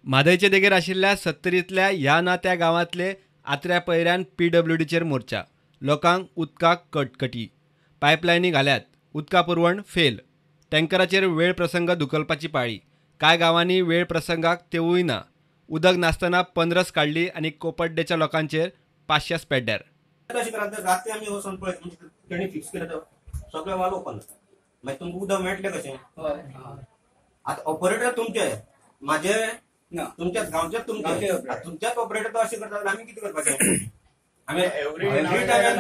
म्हादयचे देगेर आशिल्ल्या सत्तरींतल्या ह्या ना त्या गांवांतले आत्र्या पयऱ्यान पीडब्ल्यूडीचेर मोर्चा. लोकांक उदकाक कटकटी, पायपलायनी घाल्यात, उदका पुरवण फेल, टँकराचेर वेळ प्रसंग धुकलपाची पाळी. कांय गांवांनी वेळ प्रसंगाक तेवूय ना. उदक नासतना पंद्रस काडली आनी कोपड्डेच्या लोकांचेर 500 पेड्ड्यार. रात्री आमी वचून पळयत म्हणजे तेणी फिक्स केलं तर सगळे वाल ओपन आसा, मागीर तुमकां उदक मेळटलें कशें? आतां ऑपरेटर तुमचे, माझे ना, तुमच्याच गांवच्याच तुमचे, तुमच्याच ऑपरेटर तो अशें करता, आमी कितें करपाचें? आमी एवरी टायम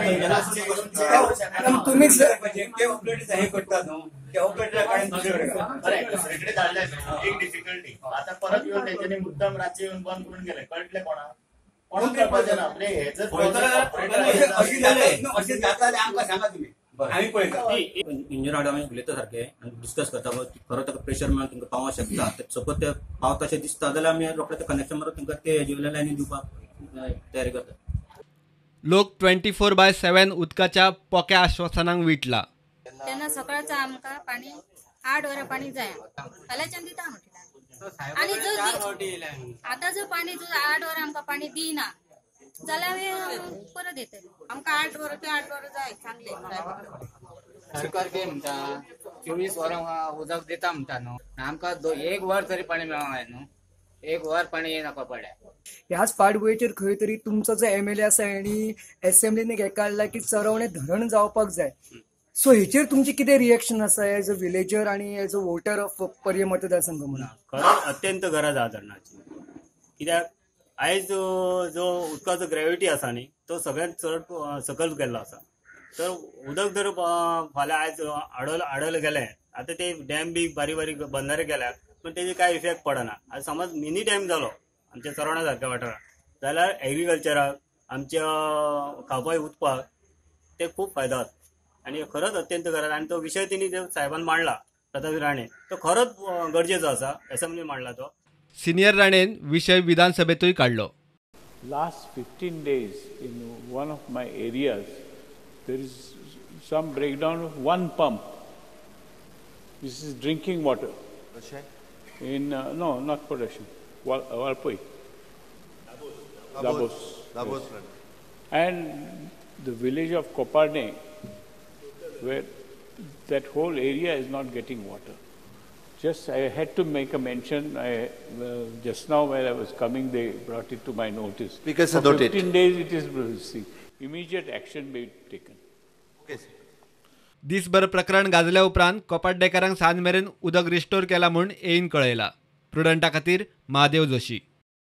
तुमीच ते ऑपरेटर हे करता न्हू, ते ऑपरेटर दुसरेकडे धाडले एक डिफिकल्टी. आतां परत येवन तेंच्यांनी मुद्दाम रातचे येवन बंद करून गेले, कळटलें कोणाक? कोणूच कळपाचें ना. म्हणजे हे जर अशें जाता जाल्यार आमकां सांगा तुमी, आमी पळयता. इंजिनियर आमी उलयता सारकें आनी डिस्कस करता, खरो ताका प्रेशर मेळून तुमकां पावोंक शकता, सपोज ते पावता अशें दिसता जाल्यार आमी रोखडे ते कनेक्शन मारून तुमकां ते हेजे वयल्यान लायनी दिवपाक तयारी करता. लोक 24/7 उदकाच्या पोक्या आश्वासनांक विटला. तेन्ना सकाळचं आमकां पाणी 8 वरां पाणी जाय, फाल्यांच्यान दिता म्हटलें. आनी जर आतां जर पाणी जर 8 वरां आमकां पाणी दिना जाल्यार परत येतले. आमकां 8 वरां ते 8 वरां जाय. सांगले सरकार कितें म्हणटा, 24 वरां उदक दिता म्हणटा न्हू, आमकां 1 वर तरी पाणी मेळोंक जाय न्हू, 1 वर पाणी येनाका पडल्या. ह्याच फाटभुंयेचेर खंय तरी तुमचो जो एमएलए आसा आनी एसेंब्लीन हे काडला की चरवणे धरण जावपाक जाय, सो हेचेर तुमची कितें रिएक्शन आसा एज अ विलेजर आनी एज अ वोटर ऑफ पर्ये मतदारसंघ म्हणून? खरंच अत्यंत गरज आसा धरणाची, कित्याक आयज जो उदकाचो ग्रेविटी आसा न्ही तो सगळ्यांत चड सकयल गेल्लो आसा. तर उदक जर फाल्यां आयज आडवलं गेलें, आतां ते डॅम बी बारीक बारीक बंधारे गेल्यार पूण तेजे कांय इफेक्ट पडना. आतां समज मिनी डॅम जालो आमच्या चरवणा सारक्या वाठाराक जाल्यार एग्रीकल्चराक, आमच्या खावपाक उदपाक ते खूब फायदो जाता आनी खरोच अत्यंत गरज. आनी तो विशय तिणी साहेबान मांडला, प्रताप राणे, तो खरोच गरजेचो आसा, एसेंब्ली मांडला तो. सिनियर राणेन विशय विधानसभेतूय काडलो. Last 15 days in one of my areas there is some breakdown of one pump. This is drinking water. In no, not production. Valpoi. Dabos. Dabos. And the village of Koparne, where that whole area is not getting water. Just I had to make a mention. Just now while I was coming, they brought it to my notice. Because for 15 days it is immediate action be taken. Okay, sir. दिसभर प्रकरण गाजल्या उपरांत कोपाड्डेकारांक सांज मेरेन उदक restore केला म्हूण एईन कळयला. प्रुडंटा खातीर महादेव जोशी.